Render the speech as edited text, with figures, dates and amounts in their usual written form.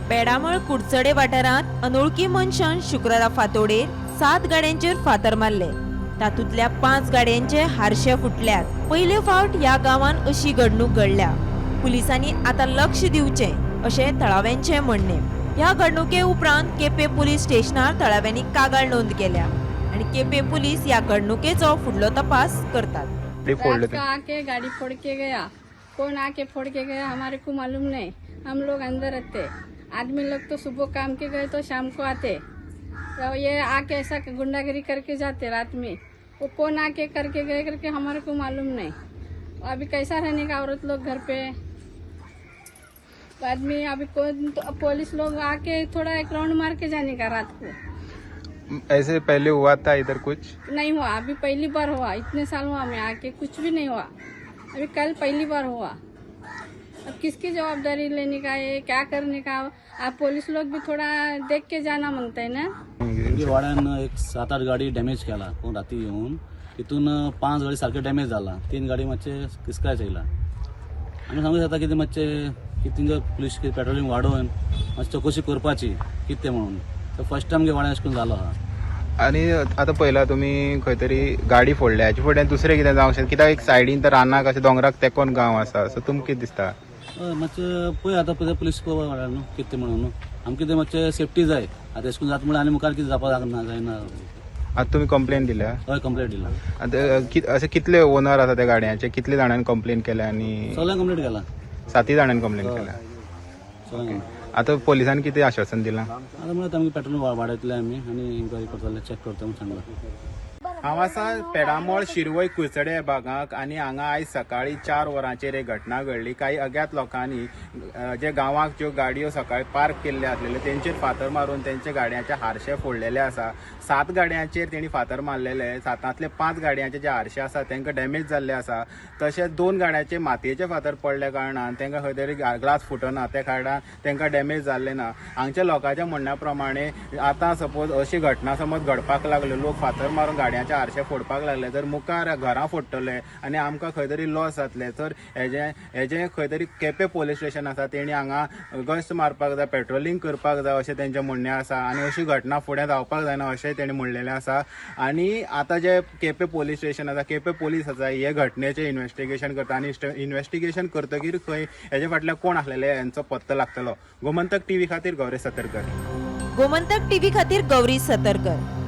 पेडामळ कुडचडे वाठारांत अनोळखी मनशान शुक्रारा फांतोडेर 7 गाड्यांचेर फातर मारले. तातूंतल्या 5 गाड्यांचे हारशे फुटल्यात. पयले फावट ह्या गांवान अशी घडणूक घडल्या. पुलिसांनी आतां लक्ष दिवचें अशें थळाव्यांचें म्हणणें. ह्या घडणुके उपरांत केपें पुलीस स्टेशनार थळाव्यांनी कागाळ नोंद केल्या आनी केपें पुलीस ह्या घडणुकेचो फुडलो तपास करतात. गाडी फोडले रात ते को आके गाड़ी फोड़ के गया. कौन आके फोड़ के गया हमारे को मालूम नहीं. हम लोग अंदर रहते. आदमी लोग तो सुबह काम के गए तो शाम को आते. तो ये आके ऐसा गुंडागिरी करके जाते रात में. वो कौन आके करके गए करके हमारे को मालूम नहीं. अभी कैसा रहने का औरत लोग घर पे? बाद में अभी कौन तो पुलिस लोग आके थोड़ा एक राउंड मार के जाने का रात को. ऐसे पहले हुआ था इधर कुछ? नहीं हुआ, अभी पहली बार हुआ. इतने साल हुआ मैं आके, कुछ भी नहीं हुआ. अभी कल पहली बार हुआ. अब किसकी जवाबदारी लेने का है, क्या करने का? आप पुलिस लोग भी थोड़ा देख के जाना मांगते है ना. आमगे वाड्यान एक 7-8 गाडी डॅमेज केला कोण राती येवन. तितून 5 गाडी सारखे डॅमेज जाला, 3 गाडी मातशे स्क्रॅच येयला. आमी सांगू शकता की ते मातशे की थिंगा पुलीस पेट्रोलिंग वाडोवन मातशी चवकशी करपाची कितें तें म्हणून. तर फर्स्ट टायम गे वाड्यान अशें करून जालो आहा. आनी आतां पळयला तुमी खंय तरी गाडी फोडल्या, हाचे फुडें दुसरें कितें जावंक शकता कित्याक एक सायडीन तर रानाक अशें दोंगराक तेंकोन गांव आसा. सो तुमकां कितें दिसता? हय, मातशें पळय आतां पळय पुलीस पळोवपा वाड्यार न्हू कितें तें म्हणून न्हू. आमकां तें मातशें सेफ्टी जाय. आतां अशें करून जाता म्हणल्यार आनी मुखार कितें जावपाक जायना जायना. आतां तुमी कंप्लेन दिल्या? हय, कंप्लेंट दिला. आतां अशें कितले ओनर आसा त्या गाडयांचे, कितले जाणांनी कंप्लेन केल्या आनी? सगळ्यांक कंप्लेंट केला. सातय जाणांनी कंप्लेन केल्या? सगळ्यांक. आतां पोलिसांनी कितें आश्वासन दिलां? आतां म्हणल्यार आमगे पेट्रोल वाडयतले आमी आनी इन्क्वायरी करतले, चॅक करतले म्हणून सांगलां. हांव आसा पेडामोळ शिरवय कुडचडे भागाक आनी हांगा आयज सकाळी 4 वरांचेर एक घटना घडली. काही अज्ञात लोकांनी जे गांवाक ज्यो गाडयो सकाळी पार्क केल्ले आसलेले तेंचेर फातर मारून तेंच्या गाडयांचे हारशे फोडलेले आसा. 7 गाडयांचेर तेणी फातर मारलेले. 7तांतले 5 गाडयांचे जे हारशे आसा तांकां डॅमेज जाल्ले आसा. तशेंच 2 गाडयांचे मातयेचे फातर पडल्या कारणान तांकां खंय तरी ग्लास फुटना, त्या कारणान तांकां डॅमेज जाल्ले ना. हांगच्या लोकांच्या म्हणण्या प्रमाणे आतां सपोज अशी घटना समज घडपाक लागल्यो, लोक फातर मारून गाडयांचे हारशे फोडपाक लागले तर मुखार घरां फोडटले आनी आमकां खंय तरी लॉस जातले. तर हेजे खंय तरी केपें पोलीस स्टेशन आसा तेणी हांगा गस्त मारपाक जाय, पेट्रोलिंग करपाक जाय अशें तेंचें म्हणणें आसा आनी अशी घटना फुडें जावपाक जायना अशें तेणी म्हणलेलें आसा. आनी आतां जे केपें पोलीस स्टेशन आसा, केपें पोलीस आसा, हे घटनेचें इन्वेस्टिगेशन करता आनी इन्वेस्टिगेशन करतकीर खंय हेजे फाटल्यान कोण आसलेले हेंचो पत्तो लागतलो. गोमंतक टीव्ही खातीर गौरी सतरकर. गोमंतक टीव्ही खातीर गौरी सतरकर.